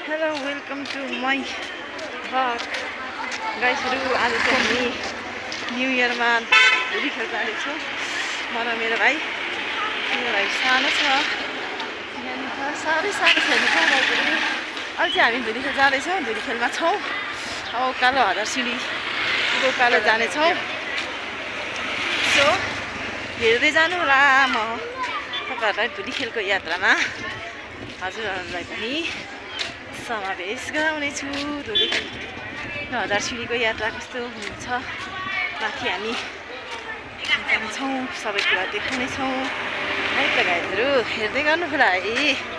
Hello, welcome to my vlog. गाइसहरु आज चाहिँ हामी न्यू इयरमा धुली खेल जाँदैछौँ। म र मेरो भाइ सानो छ, साह्रै सानो छैन गाइसहरु। अहिले चाहिँ हामी धुली खेल जाँदैछौँ, धुली खेलमा छौँ। अब उकालो हजार सिडी उकालो जानेछौँ। सो हेर्दै जानु होला। म तपाईहरुलाई धुली खेलको यात्रामा हजुरहरुलाई पनि समावेश गराउनेछु। धुली खेल हजार सिडीको यात्रा कस्तो हुन्छ माथि हामी जान्छौँ, सबै कुरा देखाउनेछौँ है त गाइजहरु। हेर्दै गर्नु होला है।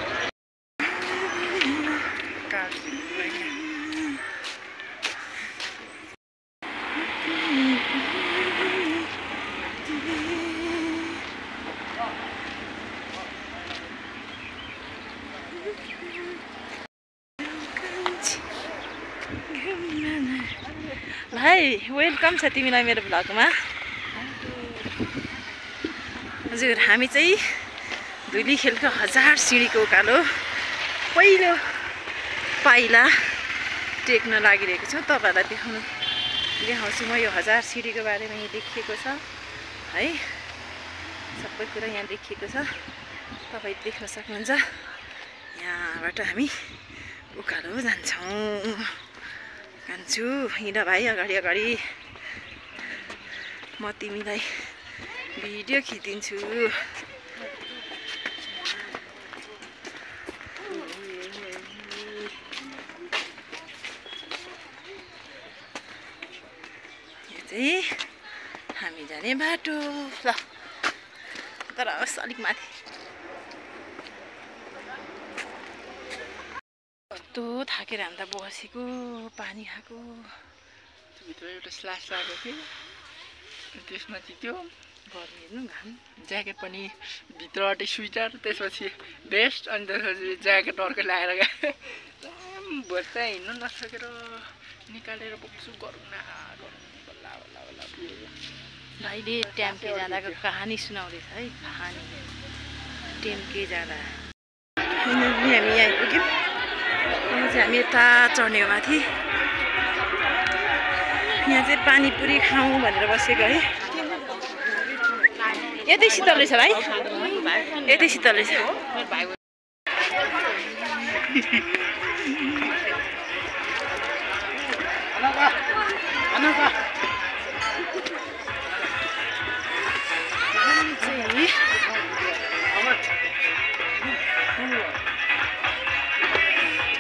भाइ वेलकम छ तिमीलाई मेरो भ्लगमा। हजुर हामी चाहिँ धुली खेलको हजार सिडीको उकालो पहिलो पाइला टेक्न लागिरहेको छौँ। तपाईहरुलाई देखाउँछु म यो हजार सिडीको बारेमा यहाँ लेखिएको छ है। सबै कुरा यहाँ लेखिएको छ, तपाई देख्न सक्नुहुन्छ। यहाँबाट हामी उकालो जान्छौँ। कान्छु हिँड भाइ अगाडि अगाडि, म तिमीलाई भिडियो खिचिदिन्छु। यो चाहिँ हामी जाने बाटो ल, तर होस् अलिक माथि। कस्तो थाकेर हामी त बसेको, पानी खाएको। भित्र एउटा स्ल्यास लाग्यो कि त्यसमाथि त्यो गर्मी हेर्नु घाम। ज्याकेट पनि भित्रबाटै स्वेटर, त्यसपछि भेस्ट, अनि त्यसपछि ज्याकेट अर्कै लगाएर गएँ। भोलि त हिँड्नु नसकेर निकालेर बोक्छु। गरौँ न बल्ल बल्ल बल्ल पुग्यो। भाइले ट्याम्के जाँदाको कहानी सुनाउँदैछ है। कहानी ट्याम्के जाँदा हामी यहाँ आइपुग्यौँ। अब चाहिँ हामी यता चढ्ने हो माथि। यहाँ चाहिँ पानीपुरी खाउँ भनेर बसेको है। यतै शीतल रहेछ भाइ, यतै शीतल रहेछ।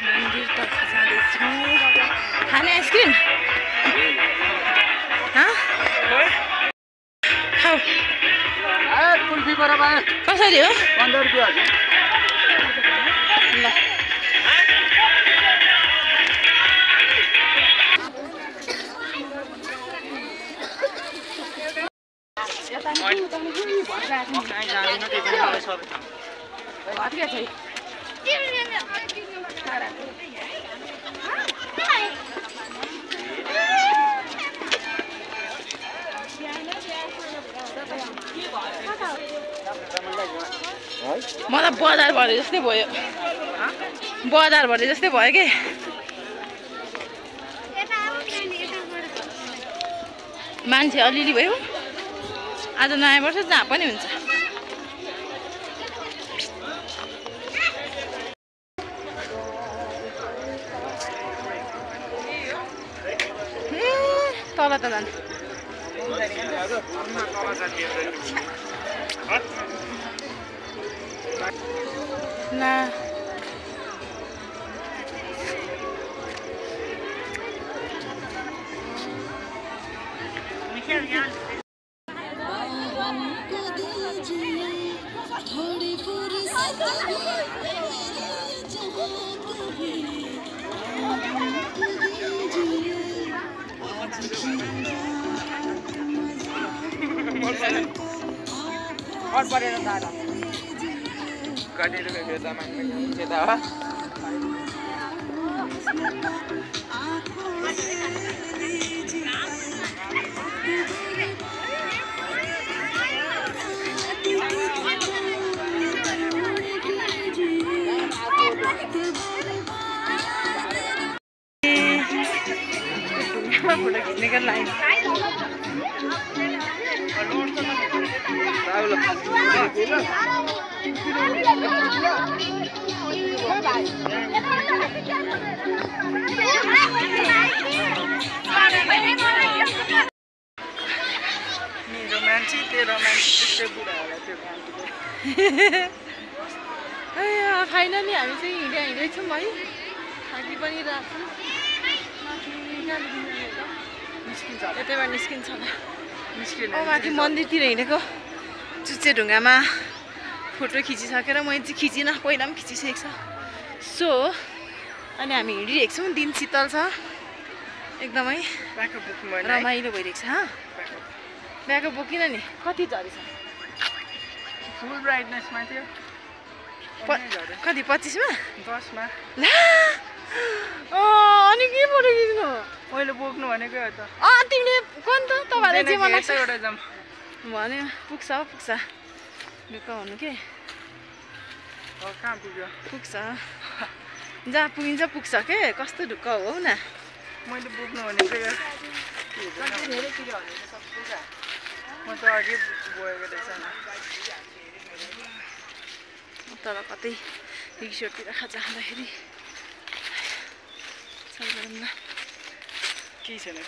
मन्दिरतर्फ जाँदैछौँ। खाने आइसक्रिम खाऊ। कुल्फी बराबर कसरी हो? 15 रुपियाँ हजुर। ल मलाई बजार भरे जस्तै भयो, बजार भरे जस्तै भयो कि। मान्छे अलिअलि भयो। आज नयाँ वर्ष जहाँ पनि हुन्छ। तल त जान्छ ला। और परेर दादा गाडीले भेट्दा मान्छे त हो। लास्टमा फोटो खिच्नेको लाइन मेरो मान्छे तेरो मान्छे त्यस्तै बुढा होला त्यो मान्छे फाइनली हामी चाहिँ हिँड्दैछौँ है थाकी पनि राख्छौँ यतैबाट निस्किन्छ होला माथि मन्दिरतिर हिँडेको चुच्चे ढुङ्गामा फोटो खिचिसकेर मैले चाहिँ खिचिनँ पहिला पनि खिचिसकेको छ सो अनि हामी हिँडिरहेको छौँ दिन शीतल छ एकदमै रमाइलो भइरहेको छ ब्याकअप बोकिन नि कति झरी छ फुल ब्राइटनेसमा थियो कति 25मा 10मा ला अनि के फोटो खिच्नु मैले बोक्नु भनेको हो त तिमीले कोन त तपाईँलाई चाहिँ मलाई एउटा जाम भन्यो पुग्छ ढुक्क हुनु के कहाँ पुग्यो पुग्छ जहाँ पुगिन्छ पुग्छ के कस्तो ढुक्क हो न मैले बोक्नु भनेको म त अघि गएको रहेछ तर कतै रिसोर्टतिर जाँदाखेरि केही छैन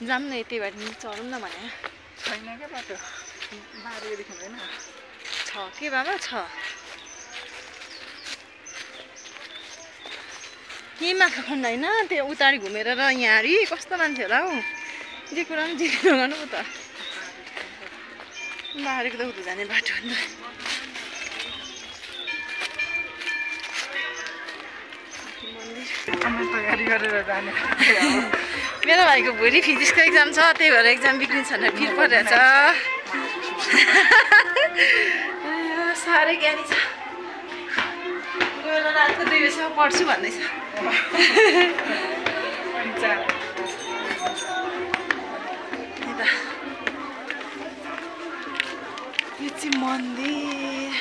जाऊँ न यतै बाटो चढौँ न भने छैन क्या बाटो बारीदेखि होइन छ के बाबा छ केही माखा खन्दा होइन त्यो उतारी घुमेर र यहाँरी कस्तो मान्छे होला हौ जे कुरा पनि जे गर्नु त बारीको त उता जाने बाटो हो नि तयारी गरेर जाने मेरो भाइको भोलि फिजिक्सको एक्जाम छ त्यही भएर एक्जाम बिग्रिन्छ भनेर फिर परिरहेछ साह्रै ज्ञानी छ गएर रातको 2 बजीसम्म पढ्छु भन्दैछ यो चाहिँ मन्दिर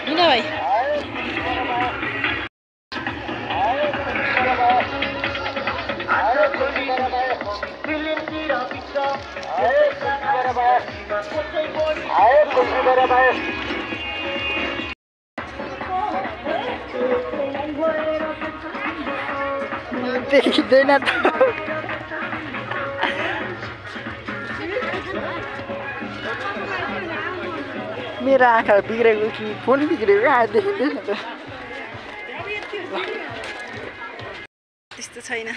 Mina भाइ देखिँदैन त मेरो आँखा बिग्रेको कि फोन बिग्रेको देखिँदैन त त्यस्तो छैन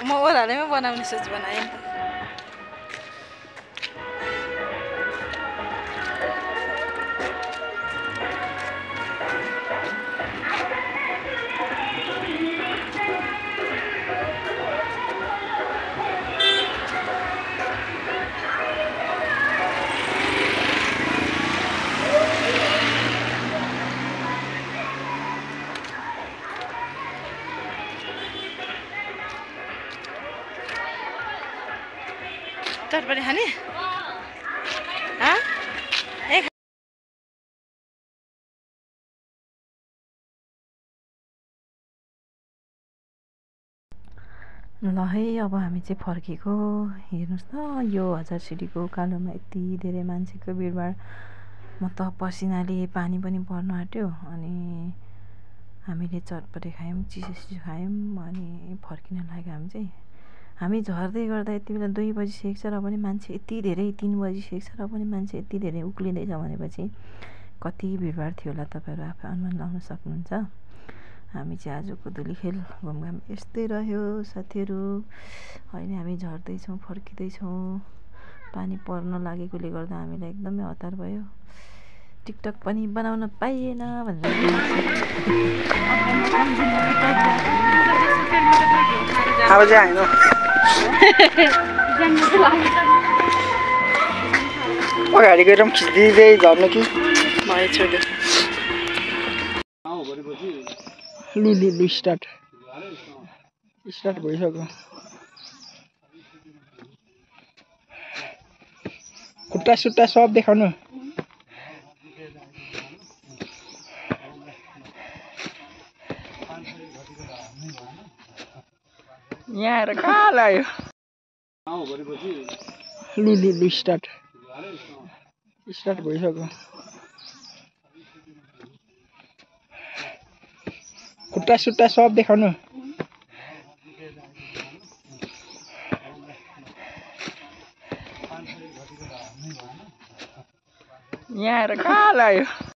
म ओह्रालैमा बनाउने सोच बनाएँ नि त चटपटी खाने ल है अब हामी चाहिँ फर्केको हेर्नुहोस् न यो हजार सिडीको कालोमा यति धेरै मान्छेको भिडभाड म त पसिनाले पानी पनि पर्न आँट्यो अनि हामीले चटपटी खायौँ चिसो खायौँ अनि फर्किन लाग्यो हामी झर्दै गर्दा यति बेला 2 बजिसकेको छ र पनि मान्छे यति धेरै 3 बजिसकेको छ र पनि मान्छे यति धेरै उक्लिँदैछ भनेपछि कति भिडभाड थियो होला तपाईँहरू आफै अनुमान लगाउन सक्नुहुन्छ हामी चाहिँ आजको धुलीखेल घुमघाम यस्तै रह्यो साथीहरू अहिले हामी झर्दैछौँ फर्किँदैछौँ पानी पर्न लागेकोले गर्दा हामीलाई एकदमै हतार भयो टिकटक पनि बनाउन पाइएन भनेर अब चाहिँ अगाडि गएर पनि खिचिदिँदै झर्नु कि भाइ छोइदियो लु लु लु स्टार्ट भइसक्यो खुट्टा सुट्टा सब देखाउनु यहाँ आएर कहाँ लाग्यो लु लु लु स्टार्ट भइसक्यो खुट्टा सुट्टा सब देखाउनु यहाँ आएर कहाँ लाग्यो